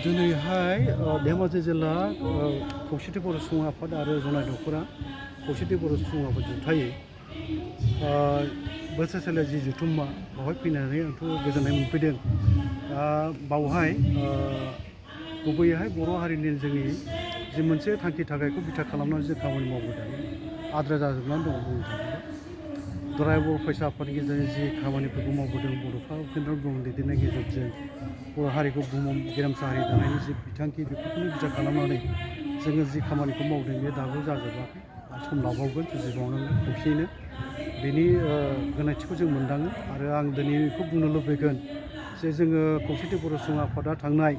दिनैहाय धेमाजि जिल्ला खौसेथि बर' सुबुं आफाद आरो जनाय दख'रा खौसेथि बर' सुबुं आफाद जुथायै बोसोरसेला जि जुथुम्मा बावहाय फैनानै आंथ' गोजोननाय मोनफैदों। दा बावहाय गुबैयैहाय बर' हारिनि जोंनि जि मोनसे थांखि थाखायखौ बिथा खालामनानै जों खामानि मावबोदों आद्रा जाजोबनानै दङ बुंनो थाङोब्ला। दुलाराय बर' फरायसा आफादनि गेजेरजों जि खामानिफोरखौ मावबोदों बड'फा उपेन्द्र ब्रह्म दैदेननायनि गेजेरजों बर' हारिखौ बुहुमाव गेरेमसा हारि दानायनि जि बिथांखि बेफोरखौनो बिथा खालामनानै जोङो जि खामानिखौ मावदों बे दाबो जाजोबाखै। सम लाबावगोन जुजिबावनांगोन खौसेयैनो बेनि गोनांथिखौ जों मोनदाङो। आरो आं दिनै बेखौ बुंनो लुबैगोन जे जोङो खौसेथि बर' सुबुं आफादा थांनाय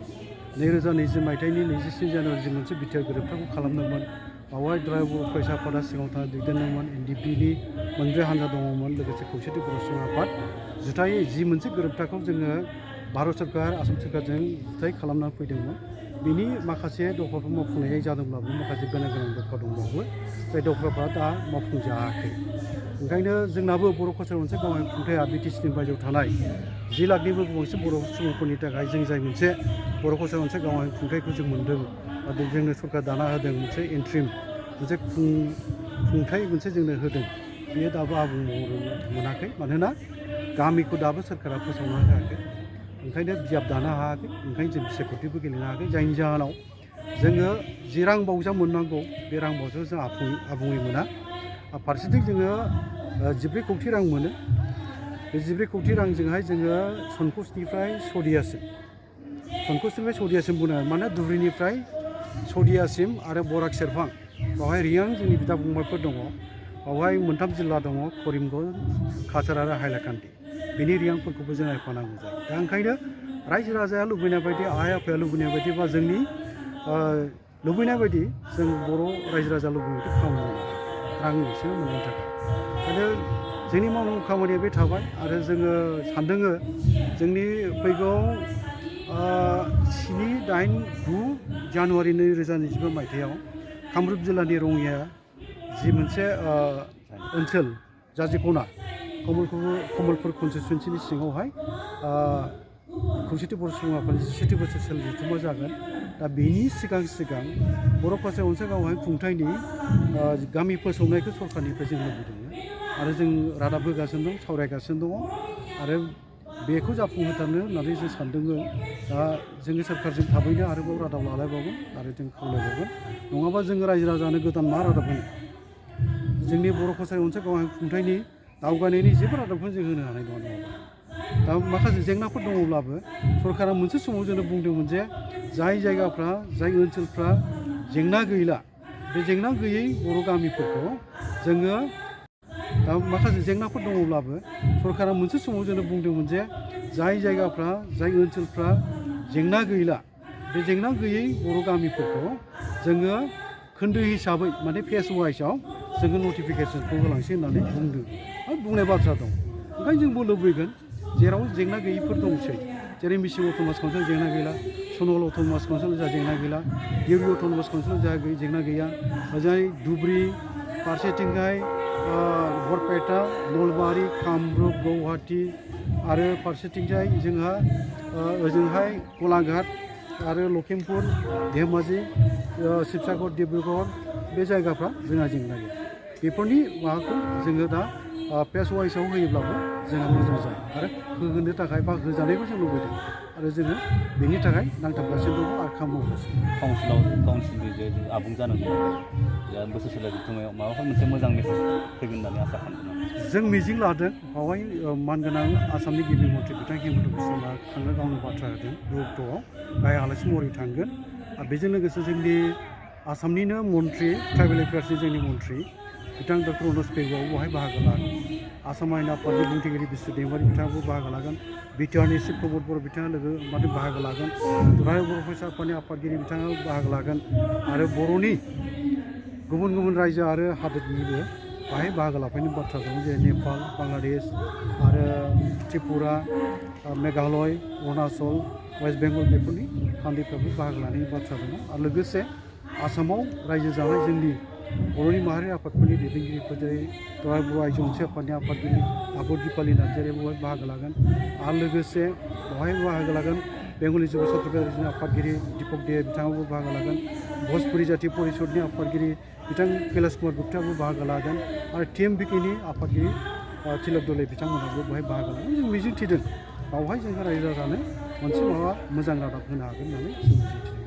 2020 मायथाइनि 24 जानुवारि जों मोनसे बिटिआर गोरोबथाखौ खालामदोंमोन। बावहाय दुलाराय बर' फरायसा आफादा सिगाङाव थानानै दैदेनदोंमोन। एनडिपिनि मोनब्रै हान्जा दङमोन, लोगोसे खौसेथि बर' सुबुं आफाद जुथायै जि मोनसे गोरोबथाखौ जोङो भारत सोरकार आसाम सोरकारजों जुथाइ खालामनानै फैदोंमोन। बिनि माखासे दफाफोर मावफुंनाय जादोंब्लाबो माखासे गोनां दफा दंबावो जाय दफाफ्रा दा मावफुंजायाखै। ओंखायनो जोंनाबो बर' कालचार मोनसे गावनि खुंथाया बिटिसिनि बायजोआव थानाय 10 लाखनिबो बांसिन बर' सुबुंफोरनि थाखाय जों जाय मोनसे बर' कालचार मोनसे गावनि खुंथाइखौ जों मोन्दों आरो जोंनो सरकार दाना होदों मोनसे इन्ट्रिम मोनसे खुंथाइ मोनसे जोंनो होदों, बेयो दाबो आबुं महर मोनाखै। मानोना गामिखौ दाबो सोरखारा फोसावना होआखै, ओंखायनो बिजाब दानो हायाखै, ओंखायनो जों बिसायख'थिबो गेलेनो हायाखै। जायनि जाहोनाव जोङो जि रां बावजा मोननांगौ बे रां बावजाखौ जों आबुङै मोना। फारसेथिं जोङो 14 कौटि रां मोनो। बे 14 कौटि रांजोंहाय जोङो सनकसनिफ्राय सदियासिम बुंनांगोन। मानोना धुबुरीनिफ्राय सदियासिम आरो बराक सेरफां बावहाय रियां जोंनि बिदा फंबायफोर दङ। बावहाय मोनथाम जिल्ला दङ, करिमगन्ज, काछार आरो हाइलाकान्दि। बेनि रियांफोरखौबो जों नायफानांगौ जायो। दा ओंखायनो रायजो राजाया लुबैनाय बायदि, आइ आफाया लुबैनाय बायदि बा जोंनि लुबैनाय बायदि जों बर' रायजो राजा लुबैनाय बायदि खामानि मावनो हाया रां एसे मोननायनि थाखाय। ओंखायनो जोंनि मावनांगौ खामानिया बे थाबाय। आरो जोङो सानदोङो जोंनि फैगौ 7, 8, 9 जानुवारि 2025 मायथाइयाव कामरुप जिल्लानि रङिया जि मोनसे ओनसोल जाजिख'ना कमलपुर कनस्टिटुवेन्सिनि सिङावहाय खौसेथि बर' सुबुं आफादनि 67 बोसोरसालि जथुम्मा जागोन। दा बेनि सिगां बर' कालचार मोनसे गावहाय खुंथाइनि गामि फोसावनायखौ सरकारनिफ्राय जों लुबैदों आरो जों रादाब होगासिनो दं, सावरायगासिनो दङ आरो बेखौ जाफुंहोथारनो होननानै जों सानदोङो। दा जोंनि सोरखारजों थाबैनो आरोबाव रादाब लालायबावगोन आरो जों खावलायबावगोन। नङाबा जोङो रायजो राजानो गोदान मा रादाब होनो? जोंनि बर' कालचार मोनसे गावहाय खुंथाइनि दावगानायनि जेबो रादाबखौनो जों होनो हानाय नङा। दा माखासे जेंनाफोर दङब्लाबो सरकारा मोनसे समाव जोंनो बुंदोंमोन जे जाय जायगाफ्रा, जाय ओनसोलफ्रा जेंना गैला, बे जेंना गैयै बर' गामिफोरखौ जोङो दा माखासे जेंनाफोर दङब्लाबो सरकारा मोनसे समाव जोंनो बुंदोंमोन जे जाय जायगाफ्रा, जाय ओनसोलफ्रा जेंना गैला, बे जेंना गैयै बर' गामिफोरखौ जोङो खोन्दो हिसाबै माने फेस वाइसआव जोङो नटिफिकेसनखौ होलांसै होननानै बुंदों आरो बुंनाय बाथ्रा दं। ओंखायनो जोंबो लुबैगोन जेराव जेंना गैयैफोर दंसै, जेरै मिसिं अट'नमास काउन्सिल जेंना गैला, सन'वाल अट'नमास काउन्सिल जा जेंना गैला, दिउरि अट'नमास काउन्सिल जा जेंना गैया, ओजोंहाय धुबुरी, फारसेथिंहाय बरपेटा, नलबारि, कामरुप, गुवाहाटी आरो फारसेथिंजाय जोंहा ओजोंहाय गलाघाट आरो लखिमपुर, धेमाजि, शिबसागर, डिब्रुगड़ बे जायगाफ्रा जोंहा जेंना गैया। बेफोरनि माबाखौ जोङो दा फेस वाइसआव होयोब्लाबो जोंहा मोजां जायो आरो होनो थाखाय बा होजानायखौ जों लुबैदों आरो जोङो बेनि थाखाय नांथाबगासिनो दङ आरो खामानि मावगासिनो। काउन्सिलनि जे आबुं जानांगौ बोसोरसेला जुथुम्मायाव माबाफोर मोनसे मोजां मेसेज फैगोन होननानै आसा खालामदों। जों मिजिं लादों बावहाय मानगोनां आसामनि गिबि मन्थ्रि बिथां हिमन्त बिश्वआ थांनो गावनो बाथ्रा होदों 2 अक्ट'आव गाहाय आलासि महरै थांगोन। आरो बेजों लोगोसे जोंनि आसामनिनो मन्थ्रि, ट्राइबेल एफेयार्सनि जोंनि मन्थ्रि बिथां डक्टर अनुज पेगुआबो बेवहाय बाहागो लागोन। आसाम आयेन आफादनि बुंथिगिरि बिस्वजित दैमारि बिथाङाबो बाहागो लागोन। बिटिआरनि चिफ प्रमद बर' बिथाङा बाहागो लागोन। दुलाराय बर' फरायसा आफादनि आफादगिरि बिथाङाबो बाहागो लागोन आरो बर'नि गुबुन गुबुन रायजो आरो हादोरनिबो बाहाय बाहागो लाफैनो बाथ्रा दं, जेरै नेपाल, बांलादेश आरो त्रिपुरा, मेघालय, अरुणाचल, वेस्ट बेंगल बेफोरनि कान्ट्रिफ्राबो बाहागो लानायनि बाथ्रा दङ। आरो लोगोसे आसामाव रायजो जानाय जोंनि बर'नि माहारि आफादफोरनि दैदेनगिरिफोर जेरै दुलाराय बर' आइजो अनसाय आफादनि आफादगिरि आब' दिपालि नार्जारियाबो बेवहाय बाहागो लागोन। आरो लोगोसे बेवहाय बाहागो लागोन बेंगलि जुब छात्र फेडारेसननि आफादगिरि दीपक दे बिथाङाबो बाहागो लागोन भजपुरि जाति परिषदनि आफादगिरि बिथां कैलाश कुमार गुप्ताबो बाहागो लागोन आरो TMVKनि आफादगिरि तिलक दले बिथांमोनहाबो बेवहाय बाहागो लागोन जों मिजिं थिदों बावहाय जोंहा रायजो राजानो मोनसे माबा मोजां रादाब होनो हागोन होननानै जों मिजिं थिदों